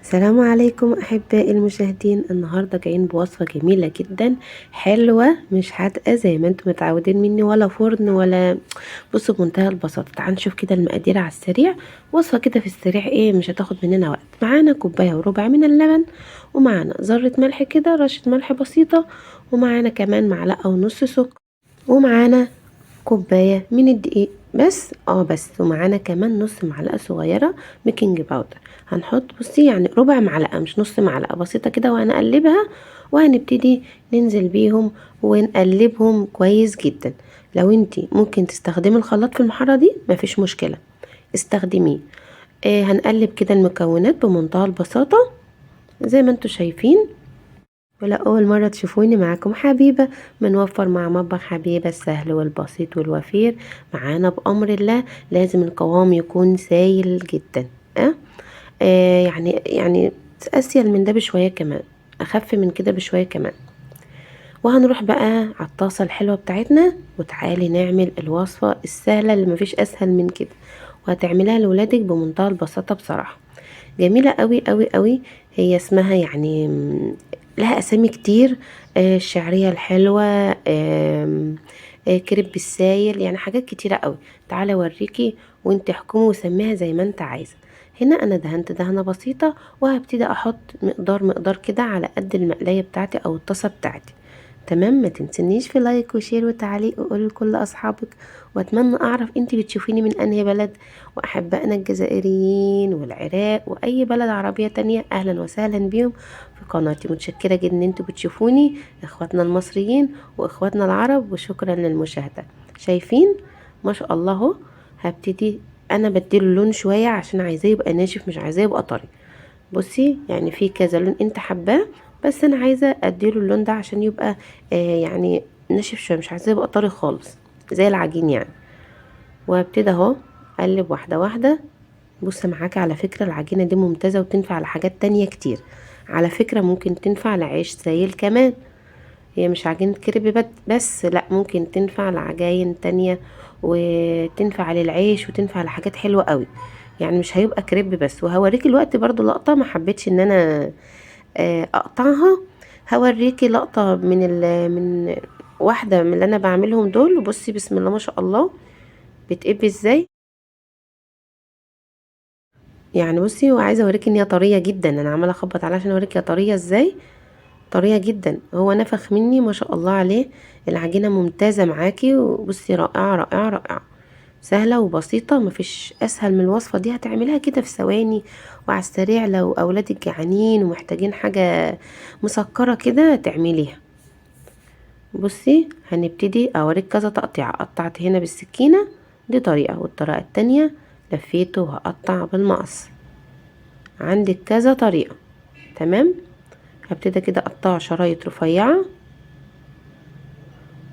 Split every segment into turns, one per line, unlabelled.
السلام عليكم أحبائي المشاهدين. النهاردة جايين بوصفة جميلة جدا حلوة، مش حادقة زي ما انتم متعودين مني، ولا فرن ولا. بصوا بمنتهى البساطة، تعالوا نشوف كده المقادير على السريع. وصفة كده في السريع، ايه مش هتاخد مننا وقت. معانا كوباية وربع من اللبن، ومعانا ذرة ملح كده، رشة ملح بسيطة، ومعانا كمان معلقة ونص سكر، ومعانا كوباية من الدقيق بس، بس، ومعانا كمان نص معلقة صغيرة baking powder. هنحط بصي يعني ربع معلقة مش نص معلقة، بسيطة كده، وهنقلبها وهنبتدي ننزل بيهم ونقلبهم كويس جدا. لو انتي ممكن تستخدمي الخلاط في المحارة دي مفيش مشكلة، استخدميه. هنقلب كده المكونات بمنتهى البساطة زي ما انتوا شايفين. ولا أول مرة تشوفوني، معاكم حبيبة بنوفر مع مطبخ حبيبة السهل والبسيط والوفير. معانا بأمر الله لازم القوام يكون سايل جدا، يعني أسيل من ده بشوية كمان، أخف من كده بشوية كمان. وهنروح بقى على الطاسة الحلوة بتاعتنا، وتعالي نعمل الوصفة السهلة اللي مفيش أسهل من كده، وهتعملها لولادك بمنتهى البساطة. بصراحة جميلة قوي قوي قوي. هي اسمها يعني لها أسامي كتير، الشعرية الحلوة، كريب السايل، يعني حاجات كتيرة قوي. تعالي اوريكي وانت احكمي وسميها زي ما انت عايزة. هنا انا دهنت دهنة بسيطة، وهبتدي احط مقدار كده على قد المقلاية بتاعتي او الطاسة بتاعتي. تمام، ما تنسنيش في like و share وتعليق، وقولي لكل اصحابك. واتمنى اعرف انت بتشوفيني من انهي بلد، واحبائنا الجزائريين والعراق واي بلد عربية تانية اهلا وسهلا بيهم في قناتي. متشكرة جدا ان انتوا بتشوفوني، اخواتنا المصريين واخواتنا العرب، وشكرا للمشاهدة. شايفين ما شاء الله اهو. هبتدي انا بديله اللون شوية عشان عايزاه يبقى ناشف، مش عايزاه يبقى طري. بصي يعني في كذا لون انت حباه، بس انا عايزه اديله اللون ده عشان يبقى يعني ناشف شويه، مش عايزاه يبقى طري خالص زي العجين يعني. وابتدي اهو اقلب واحده واحده. بص معاك على فكره العجينه دي ممتازه وتنفع لحاجات تانية كتير، على فكره ممكن تنفع لعيش سايل كمان. هي مش عجينه كريب بس، لا ممكن تنفع لعجاين تانية، وتنفع للعيش، وتنفع لحاجات حلوه قوي، يعني مش هيبقى كريب بس. وهوريكي الوقت برضو لقطه ما حبيتش ان انا اقطعها، هوريكي لقطه من واحده من اللي انا بعملهم دول. بصي بسم الله ما شاء الله بتقب ازاي يعني. بصي وعايزه اوريكي ان هي طريه جدا، انا عماله اخبط عليها عشان اوريكي هي طريه ازاي، طريه جدا. هو نفخ مني ما شاء الله عليه. العجينه ممتازه معاكي، وبصي رائعه رائعه رائعه، سهله وبسيطه، مفيش اسهل من الوصفه دي. هتعمليها كده في ثواني وعلى السريع، لو اولادك جعانين ومحتاجين حاجه مسكره كده تعمليها. بصي هنبتدي اوريك كذا تقطيعه. قطعت هنا بالسكينه، دي طريقه، والطريقه التانية لفيته وهقطع بالمقص. عندك كذا طريقه. تمام، هبتدي كده اقطع شرايط رفيعه،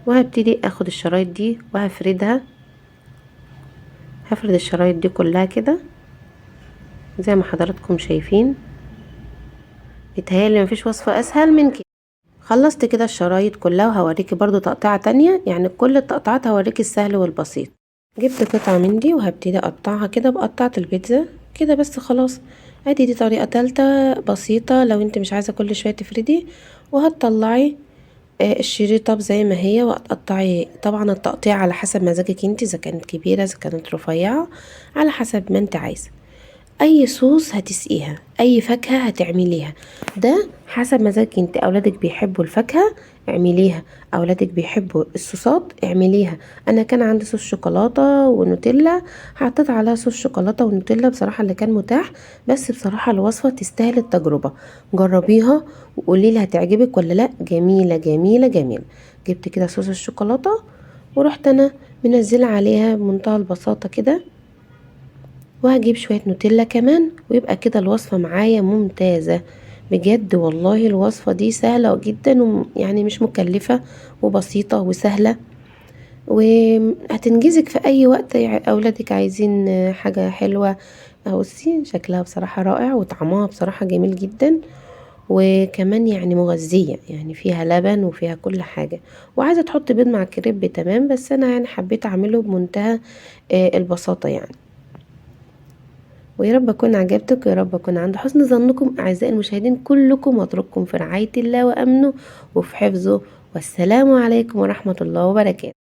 وهبتدي اخد الشرايط دي وهفردها. هفرد الشرايط دي كلها كده زي ما حضراتكم شايفين. بيتهيألي مفيش وصفة اسهل من كده. خلصت كده الشرايط كلها، وهوريكي برضو تقطيعة تانية، يعني كل التقطيعات هوريكي السهل والبسيط. جبت قطعة من دي وهبتدي اقطعها كده بقطعة البيتزا كده بس خلاص. ادي دي طريقة تالتة بسيطة لو انت مش عايزة كل شوية تفردي. وهتطلعي الشريطة زي ما هي، وهتقطعي طبعا التقطيع على حسب مزاجك انت، اذا كانت كبيرة اذا كانت رفيعة، على حسب ما انت عايزة. اي صوص هتسقيها، اي فاكهة هتعمليها، ده حسب مزاجك انت. اولادك بيحبوا الفاكهة اعمليها، اولادك بيحبوا الصوصات اعمليها. انا كان عندي صوص شوكولاتة ونوتيلا، حطيت عليها صوص شوكولاتة ونوتيلا بصراحة اللي كان متاح، بس بصراحة الوصفة تستاهل التجربة، جربيها وقولي لي هتعجبك ولا لا. جميلة جميلة جميلة. جبت كده صوص الشوكولاتة ورحت انا منزلة عليها بمنتهى البساطة كده، وهجيب شوية نوتيلا كمان، ويبقى كده الوصفة معايا ممتازة بجد. والله الوصفة دي سهلة جدا، ويعني مش مكلفة وبسيطة وسهلة، وهتنجزك في أي وقت. أولادك عايزين حاجة حلوة. بصي شكلها بصراحة رائع، وطعمها بصراحة جميل جدا، وكمان مغذية، فيها لبن وفيها كل حاجة. وعايزة تحط بيض مع الكريب تمام، بس أنا حبيت أعمله بمنتهى البساطة. ويا رب اكون عجبتك، ويا رب اكون عند حسن ظنكم اعزائي المشاهدين كلكم، واترككم في رعاية الله وامنه وفي حفظه، والسلام عليكم ورحمة الله وبركاته.